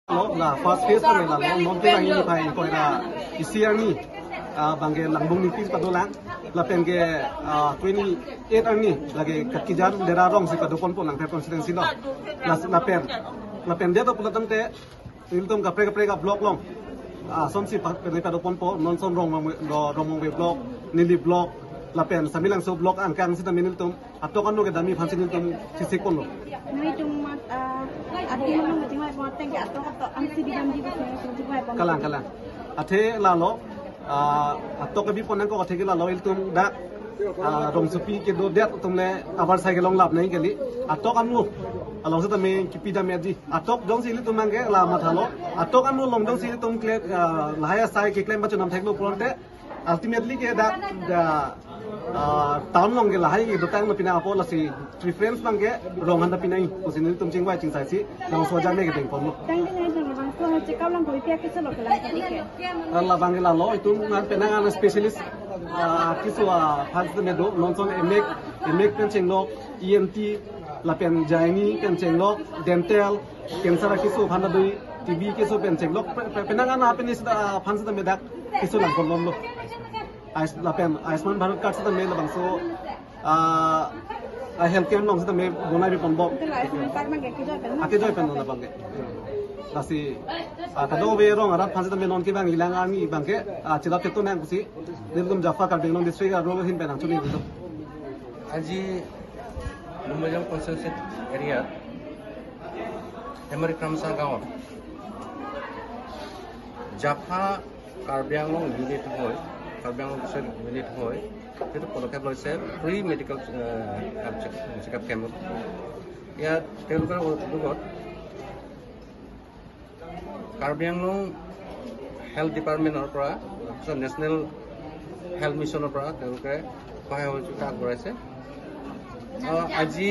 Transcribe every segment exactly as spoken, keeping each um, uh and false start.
Lo, la first phase lo, la lo, non ke bang ini pai ko la isi arni, ah, bang ke Langbung Ningpi padolang, lapen ke, ah, twenty-eight arni lake Katkijan Dera Rong si padoponpo Langpher constituency lo. Las lapen, lapen dia to pulo tangte, ilitum kaprek kaprek a-block along, ah, asonsi pa, pen padoponpo, non ason Rongmongve, Ro-, Rongmongve block, Nilip block, lapen Samelangso block angkang sita ilitum atok anu kedam aphansi ilitum chesik ponlo. Nelitum mat, ah, ati malom kachingvai pon ateng ke atok atok angsi kedamji pusi chingvai pon. Kalang, kalang. Athe lalo, ah, atok kebi pon nangkok athe ke lalo ilitum dak, ah, rongsopi kedodet atum le abar sai kelong lap nangji kali. Atok anu along sitame kipidam etji. Atok jongsi ilitum nangke la mathalo. Atok anu along jongsi ilitum kle, ah, lahai asai keklem pachunam theklo pulote, ultimately ke dak, dak, ah, town along ke lahai kedotanglo pina apo, lasi preference abang ke Rong aphan ta pinangji pusi nelitum chingvai chingsaisi, labangso ajat me kedeng ponlo. Tangte nelitum labangso check up lang kori pi akeso lo kelang tadi ke. Ah, labang ke lalo, itum ngan penang an specialist, ah, keso, ah, aphan sitame do, non ason M X, M X pen chenglok, E N T, lapen gynae pen chenglok, dental, cancer akeso aphan ta do, T B keso pen chenglok, pe-, pe-, penang an aphan sita, aphan sitame dak keso lang ponlomlo. Ayus-, lapen Ayushman Bharat card sitame labangso, ah, ah, health camp along sitame bonai bi ponbom. Ante la Ayushman card abang ke kejoi pen lo? Akejoi pen lo labang ke. Lasi, ah, kadokave rong arat aphan sitame non ke bang ilang arni abang ke, ah, chila peto nang pusi, nelitum Jaffra Karbi Anglong District a-role ahin pen nangchuni dito. Aji Lumbajong constituency area, Hemari Kramsa gaon, Jaffra Karbi Anglong unit hoi, Karbi Anglong District unit hoi, এইটো পদক্ষেপ লৈছে free medical, আহ, checkup camp. ইয়াত তেওঁলোকৰ উদ্যোগত কাৰ্বি আংলং হেল্থ ডিপাৰ্টমেণ্টৰ পৰা, তাৰপিছত national health মিছনৰ পৰা তেওঁলোকে সহায় সহযোগিতা আগবঢ়াইছে। আহ, আজি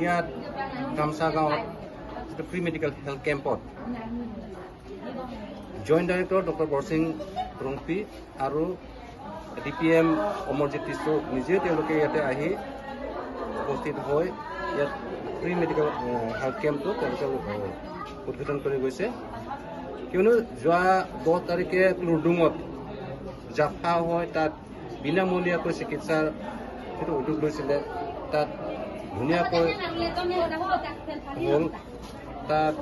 ইয়াত গামছা গাঁৱত যিটো ফ্ৰী মেডিকেল হেল্থ কেম্পত জইণ্ট ডাইৰেক্টৰ ডক্টৰ বৰসিং ৰংপি আৰু ডি পি এম অমৰজিৎ টিছো নিজে তেওঁলোকে ইয়াতে আহি উপস্থিত হৈ ইয়াত ফ্ৰী মেডিকেল, আহ, হেল্থ কেম্পটো তেওঁলোকে, আহ, উদ্ঘাটন কৰি গৈছে। কিয়নো যোৱা দহ তাৰিখে লুডুঙত জাফা হৈ তাত বিনামূলীয়াকৈ চিকিৎসাৰ যিটো উদ্যোগ লৈছিলে, তাত ধুনীয়াকৈ হ'ল। তাত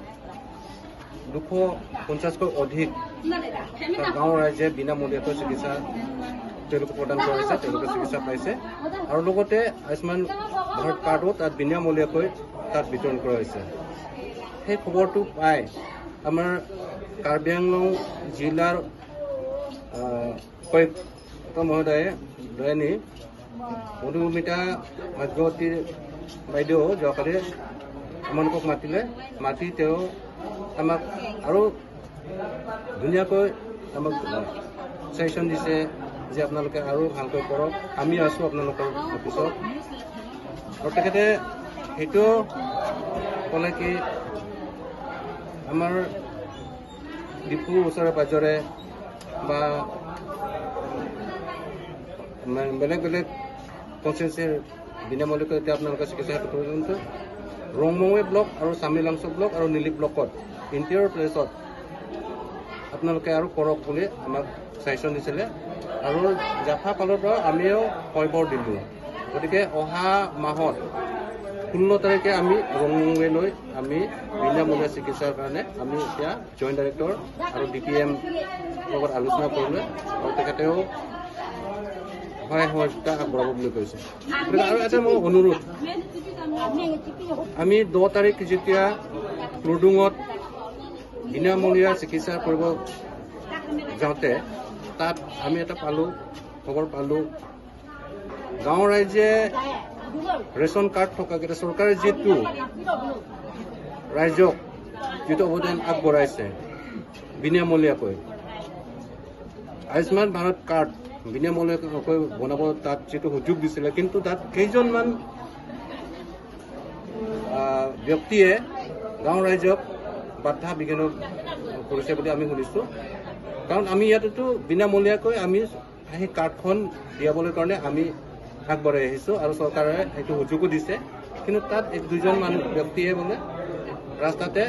দুশ পঞ্চাশকৈ অধিক তাত গাঁৱৰ ৰাইজে বিনামূলীয়াকৈ চিকিৎসা তেওঁলোকে প্ৰদান কৰা হৈছে, তেওঁলোকে চিকিৎসা পাইছে। আৰু লগতে আয়ুষ্মান ভাৰত কাৰ্ডো তাত বিনামূলীয়াকৈ তাত বিতৰণ কৰা হৈছে। সেই খবৰটো পাই আমাৰ কাৰ্বি আংলং জিলাৰ, আহ, উপায়ুক্ত মহোদয়ে, দয়ানী মধুমিতা ভাগ্যৱতী বাইদেউ যোৱাকালি আমালোকক মাতিলে, মাতি তেওঁ আমাক আৰু ধুনীয়াকৈ আমাক ছাজেশ্যন দিছে যে আপোনালোকে আৰু ভালকৈ কৰক, আমি আছোঁ আপোনালোকৰ অফিচত। আৰু তেখেতে সেইটো ক'লে কি, আমাৰ ডিফুৰ ওচৰে পাজৰে বা মে-, বেলেগ বেলেগ কনষ্টিটুৱেঞ্চিৰ বিনামূলীয়াকৈ এতিয়া আপোনালোকে চিকিৎসা সেৱা কৰিব। ৰংমঙে ব্লক আৰু চামিলাংচ' ব্লক আৰু নিলি ব্লকত ইণ্টেৰিয়ৰ প্লেচত আপোনালোকে আৰু কৰক বুলি আমাক ছাজেশ্যন দিছিলে। আৰু জাফা ফালৰ পৰা আমিও খবৰ দিলোঁ। গতিকে অহা মাহত ষোল্ল তাৰিখে আমি ৰংমুঙে লৈ আমি বিনামূলীয়া চিকিৎসাৰ কাৰণে আমি এতিয়া জইণ্ট ডাইৰেক্টৰ আৰু ডি পি এম লগত আলোচনা কৰিলোঁ আৰু তেখেতেও সহায় সহযোগিতা আগবঢ়াব বুলি কৈছে। গতিকে আৰু এটা মোৰ অনুৰোধ, আমি দহ তাৰিখ যেতিয়া লুডুঙত বিনামূলীয়া চিকিৎসা কৰিব যাওঁতে তাত আমি এটা পালোঁ, খবৰ পালোঁ, গাঁৱৰ ৰাইজে ৰেচন কাৰ্ড থকাকেইটা চৰকাৰে যিটো ৰাইজক যিটো অৱদান আগবঢ়াইছে বিনামূলীয়াকৈ, আয়ুষ্মান ভাৰত কাৰ্ড বিনামূলীয়াকৈ বনাব তাত যিটো সুযোগ দিছিলে, কিন্তু তাত কেইজনমান আহ, ব্যক্তিয়ে গাঁও ৰাইজক বাধা বিঘ্ন কৰিছে বুলি আমি শুনিছোঁ। কাৰণ আমি ইয়াতেতো বিনামূলীয়াকৈ আমি সেই কাৰ্ডখন দিয়াবলৈ কাৰণে আমি আগবাঢ়ি আহিছোঁ আৰু চৰকাৰে সেইটো সুযোগো দিছে। কিন্তু তাত এক দুজন মানুহ ব্যক্তিয়ে বোলে ৰাস্তাতে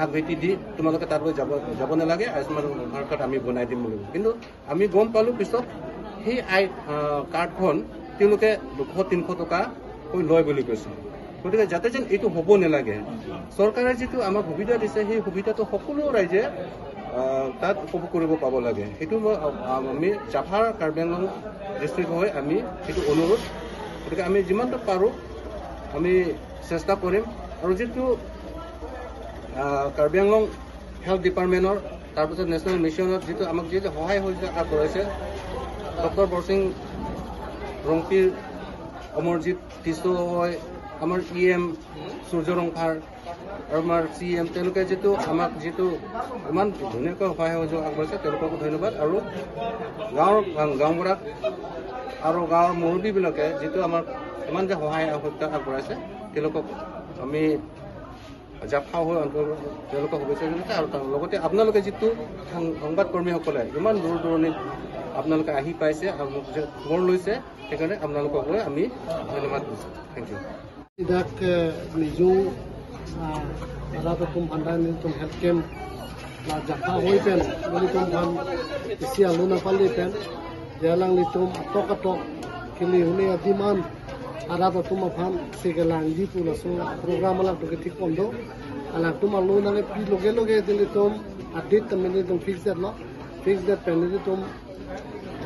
আগ ভেটি দি তোমালোকে তাত যাব, যাব নালাগে, আয়ুষ্মান ভাৰত কাৰ্ড আমি বনাই দিম বুলি। কিন্তু আমি গম পালোঁ পিছত সেই আই আহ, কাৰ্ডখন তেওঁলোকে দুশ তিনিশ টকাকৈ লয় বুলি কৈছে। গতিকে যাতে যেন এইটো হ'ব নালাগে, চৰকাৰে যিটো আমাক সুবিধা দিছে সেই সুবিধাটো সকলো ৰাইজে আহ, তাত উপভোগ কৰিব পাব লাগে। সেইটো মই আহ, আমি জাফা কাৰ্বি আংলং ডিষ্ট্ৰিক্ট হৈ আমি সেইটো অনুৰোধ। গতিকে আমি যিমানটো পাৰোঁ আমি চেষ্টা কৰিম আৰু যিটো আহ, কাৰ্বি আংলং হেল্থ ডিপাৰ্টমেণ্টৰ, তাৰপিছত নেশ্যনেল মিছনত যিটো আমাক যি যি সহায় সহযোগিতা আগবঢ়াইছে, ডক্টৰ বৰসিং ৰংপি, অমৰজিৎ টিছো হয়, আমাৰ ই এম সূৰ্য ৰংফাৰ আৰু আমাৰ চি এম, তেওঁলোকে যিটো আমাক যিটো ইমান ধুনীয়াকৈ সহায় সহযোগ আগবঢ়াইছে, তেওঁলোককো ধন্যবাদ। আৰু গাঁৱৰ গাঁও- গাঁওবুঢ়াক আৰু গাঁৱৰ মুৰব্বীবিলাকে যিটো আমাক ইমান যে সহায় সহযোগিতা আগবঢ়াইছে, তেওঁলোকক আমি জাফা হৈ অন্তত তেওঁলোকক শুভেচ্ছা জনাইছে। আৰু তাৰ লগতে আপোনালোকে যিটো সাং- সংবাদকৰ্মীসকলে ইমান দূৰ দূৰণিত আপোনালোকে আহি পাইছে আৰু মোক যে খবৰ লৈছে, সেইকাৰণে আপোনালোকক লৈ আমি ধন্যবাদ দিছোঁ। Thank you. Dak, eh, nijung, ah, arat atum aphan ta nelitum health camp la Jakhoi pen nelitum aphan isi alo nangpale pen, ya alanglitum atok atok kili huni adim an arat atum aphan si kelangji pu laso program alangtum kethik pon do. Alangtum alo nangpi loge loge nelitum a-date ta nelitum fix det lo. Fix det pen nelitum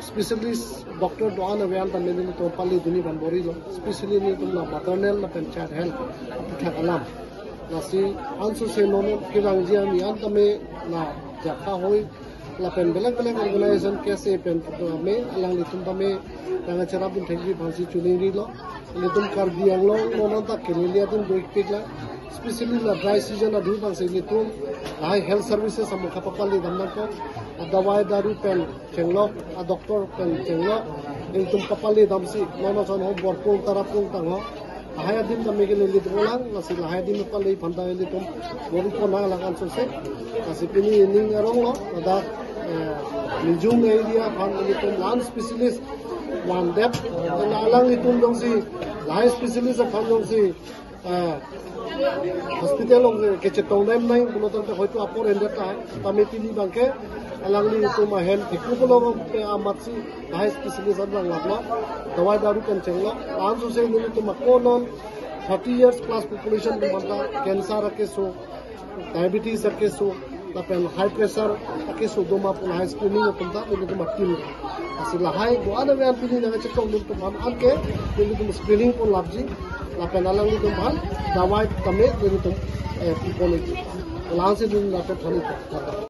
specialist doctor do-an ave an ta nelitum pale dunji abang bor-ilo. Specially nelitum la maternal lapen child health aphuthak alam. Lasi ansose non kelangji ami an tame la Jakhoi lapen belek belek organization K S A pen tame alanglitum tame nangcherapdun thekji aphansi choningrilo. Nelitum Karbi Anglong non anta kelele adim do-ikpik la. Specially la dry season adu abangsi nelitum lahai health services amu kapapale dam nangkok. Adawai daru pen chenglok, adoctor pen chenglok. Nelitum papale damsi non ason ho borpung tarapung tangho. Lahai adim tame ke nelitum lang, lasi lahai adim pale aphan ta nelitum bor-i pon nang lang ansose. Lasi pini ning arong lo, ladak, eh, nijung area aphan nelitum lan specialist, lan dep, alanglitum jongsi, lahai specialist aphan jongsi, eh, hospital along kechetong dem nai, pulo tangte hoito apor endet ta, tame pini abangke, alanglitum ahem, thekthu pulo ke amatsi, lahai specialist an lang lap lo, dawai daru pen chenglo, ansose nelitum ako non, thirty years plus population atum aphan ta, cancer a-case ho, diabetes a-case ho, lapen high pressure a-case ho do ma pu lahai screening atum ta nelitum a-team. Lasi lahai do-an ave an pini nangchetongdun atum aphan anke nelitum screening pon lapji. Lapen alanglitum aphan dawai tame nelitum, eh, pi ponji. Langsi nelitum lapen thani ta.